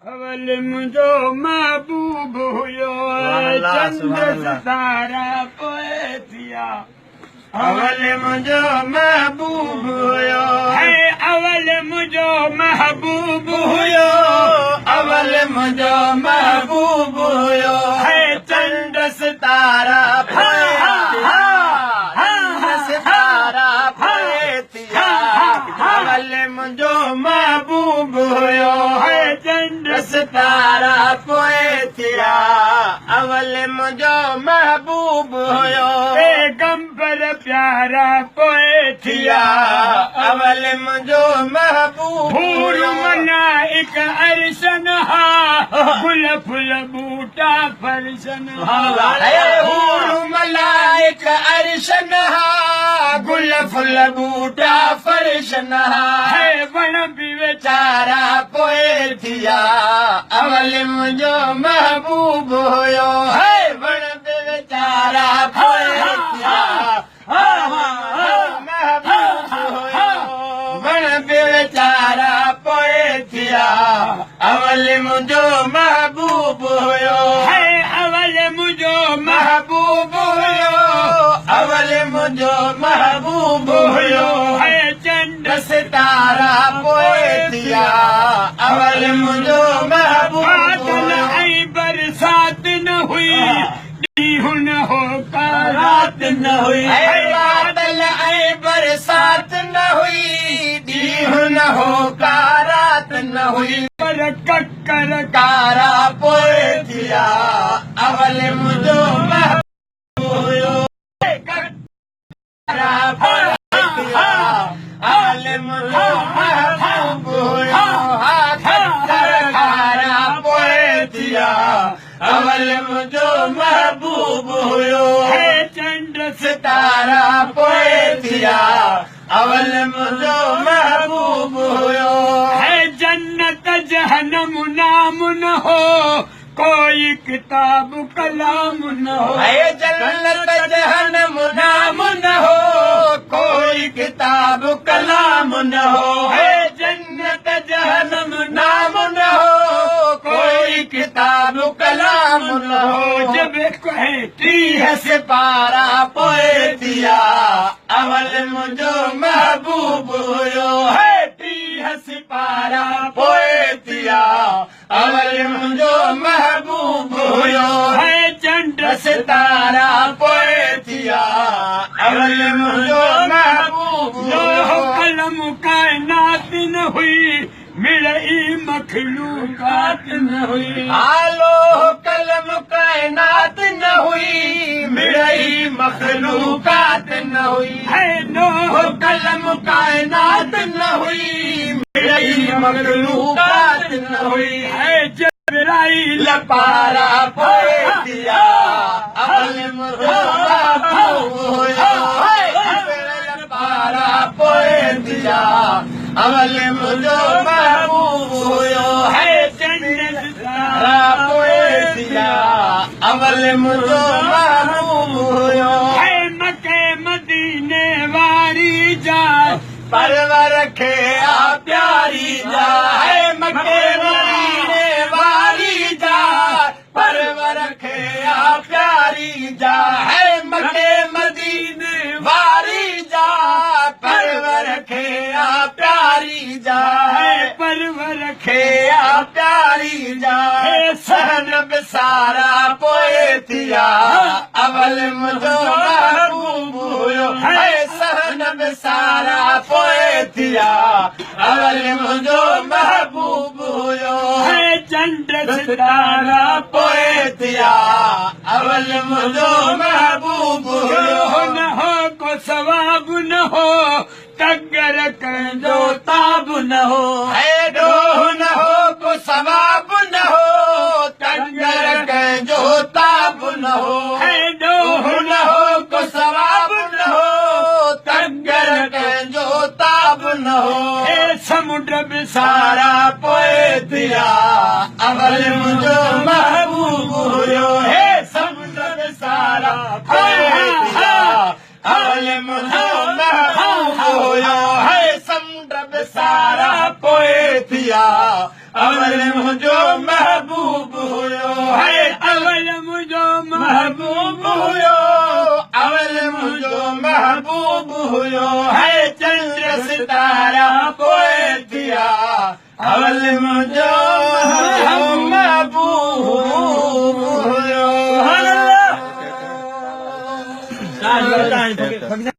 اول منهنجو محبوب هيو، چنڊ ستارا پوء ٿيا. اول منهنجو محبوب هيو، اول منهنجو محبوب هيو، اول منهنجو محبوب هيو، چنڊ ستارا پوء ٿيا، ستارا پوء ٿيا. اول منهنجو محبوب هيو، چنڊ ستارا پوء ٿيا. اول منهنجو محبوب هيو، پيغمبر پيارا پوء ٿيا. اول منهنجو محبوب. حور ملائڪ عرشن ها، گل ڦل ٻوٽا فرشن ها. حور ملائڪ عرشن ها، گل ڦل ٻوٽا فرشن ها، وڻ به ويچارا پوء ٿيا. اول منهنجو محبوب هيو، وڻ به ويچارا پوء ٿيا. محبوب هيو، وڻ به ويچارا پوء ٿيا. اول منهنجو محبوب هيو، اول منهنجو محبوب هيو، اول منهنجو محبوب هيو، چنڊ ستارا پوء ٿيا. اول منهنجو محبوب. بادل ۽ برسات نه هئي، ڏينهن نه هو ڪا رات نه هئي. بادل ۽ برسات نه هئي، ڏينهن نه هو ڪا رات نه هئي، پر ڪڪر ڪارا پوء ٿيا. اول منهنجو محبوب هيو، ڪارا پوء ٿيا. اول منهنجو محبوب هيو، ڪڪر ڪارا پوء ٿيا. اول منهنجو محبوب هيو، چنڊ ستارا پوء ٿيا. اول منهنجو محبوب هيو. جنت جهنم نام نه هو، ڪوئي ڪتاب ڪلام نه هو. جنت جهنم نام نه هو، ڪوئي ڪتاب ڪلام نه هو. جنت جهنم نام نه هو، ڪوئي ڪتاب ڪلام نه هو. جب 30 سپارا پوء ٿيا. اول منهنجو محبوب هيو، 30 سپارا پوء ٿيا. اول منهنجو محبوب هيو، چنڊ ستارا پوء ٿيا. اول منهنجو محبوب. لوح قلم ڪائنات نه هئي، مڙئي مخلوقات نه هئي. لوح قلم ڪائنات نه هئي، مڙئي مخلوقات نه هئي. لوح قلم ڪائنات نه هئي، مڙئي مخلوقات نه هئي. جبرائيل پارا پوء ٿيا. اول محبوب هيو، پارا پوء ٿيا. اول منهنجو محبوب هيو، چنڊ ستارا پوء ٿيا. اول منهنجو محبوب هيو. مڪي مديني واري جاءِ، پرور کي آ پياري جاءِ. مڪي مديني واري جاءِ، پرور کي آ پياري جاءِ. مڪي مديني واري جاءِ، پرور کي آ پياري جاءِ. پرور کي آ پياري جاءِ. سهن به سارا پوء ٿيا. اول منهنجو محبوب هيو، سهن به سارا پوء ٿيا. اول منهنجو محبوب هيو، چنڊ ستارا پوء ٿيا. اول منهنجو محبوب هيو. نه هو ڪو ثواب نه هو، تگر ڪنهن جو تاب نه هو. ڏوهه نه هو ڪو ثواب نه هو، تگر ڪنهن جو تاب نه هو. ڏوهه نه هو ڪو ثواب نه هو، تگر ڪنهن جو تاب نه هو. سمنڊ به سارا پوء ٿيا. اول منهنجو محبوب هيو، هي سمنڊ به سارا پوء ٿيا. اول منهنجو محبوب هيو، هي سمنڊ به سارا پوء ٿيا. اول منهنجو محبوب هيو. هي اول منهنجو محبوب هيو، اول منهنجو محبوب هيو. هي چنڊ ستارا پوءِ ٿيا، اول منهنجو محبوب هيو. الله.